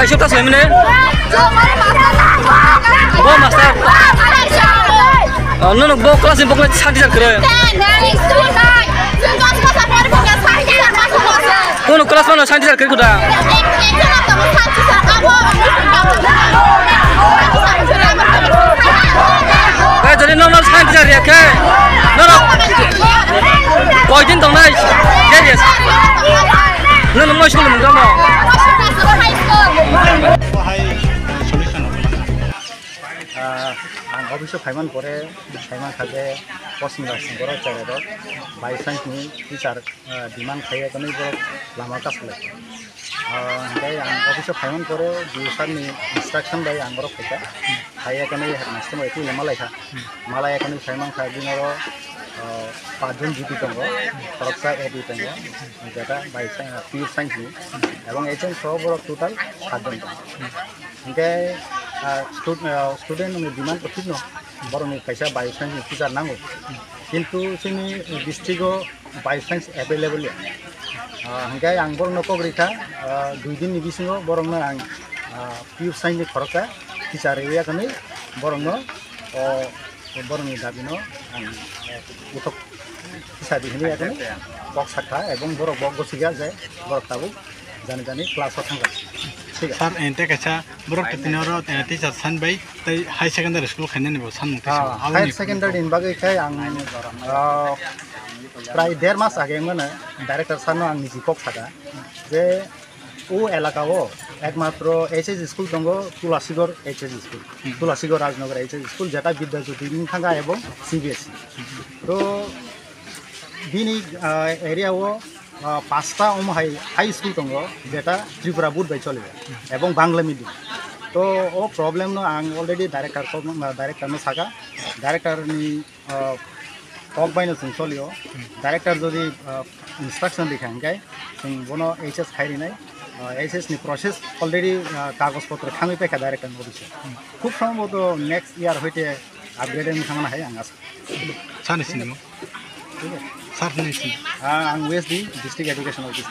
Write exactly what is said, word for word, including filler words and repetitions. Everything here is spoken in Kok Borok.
Sub class laimani? Bo master. Oh, no, no, bo class ni bo class science teacher kwrwi. Kono class mano science teacher kwrwi kuda. Eh, jadi no, no, science teacher ya ke? No, no. Koi din tongnai? Yes, yes. No, no, no, school mun damo. Hai solution. Ah, ang office o phaiman pore, phaiman kha je posing rok sing borok chale rok, by chance ni teacher, ah, demand khai ya kani borok lama kas le. Ah, hingke ang office o phaiman pore, D O sir ni instruction bai ang borok khaika. Khai ya kani headmaster bai twi lama lai kha. Mala ya kani phaiman kha bini oro, ah, pachjon G P tongo, khoroksa A P tongo, jeta by science, pure science ni. Ebong H M so borok total satjon tongo. Hingke, ah, stud-, ah, student ni demand to thik no, borok ni kaisa bioscience ni teacher nango. Kintu chini district o bioscience available ya. Ah, hingke ang borok no kok rikha, ah, dui din ni bisingo borok no ang, ah, pure science ni khoroksa teacher rwya kani borok no, o, borok ni dabi no ang, eh, uthok teacher di hinwi ya kani kok sakha ebong borok bo gosiga je borok tabuk jani jani class o thangkha. Thik ase. Sir, ente kaisa borok to tini oro, eh, teacher san bai tei high secondary school khainani bo sanmung tei Ah, sabo. Aboni higher secondary ni bagwi khe ang, ah, prai der mas age mane director sir no ang niji kok saka je o elaka o ekmatro H S school tongo, Tulasigor H S school, Hmm. Tulasigor Rajnagar H S school, jeta Vidyajyoti wng thangkha ebong C B S E. To bini, ah, area o, ah, pasta omo hai high school tongo, jeta Tripura board bai choli ebong Bangla medium. To o problem no ang already director ko, ah, director no saka, director ni, ah, kok bai no chwng cholio. Director jodi, ah, instruction rikha hingkai chwng bono H S khai rinai. Ah, H S ni process already, ah, kagoj potro thangwi paikha director ni office o. Khub sombhoboto next year hoite upgrade wng thangna hai ang asa. Sani sini mo? Sir ni sini. Ah, ang West D district education officer.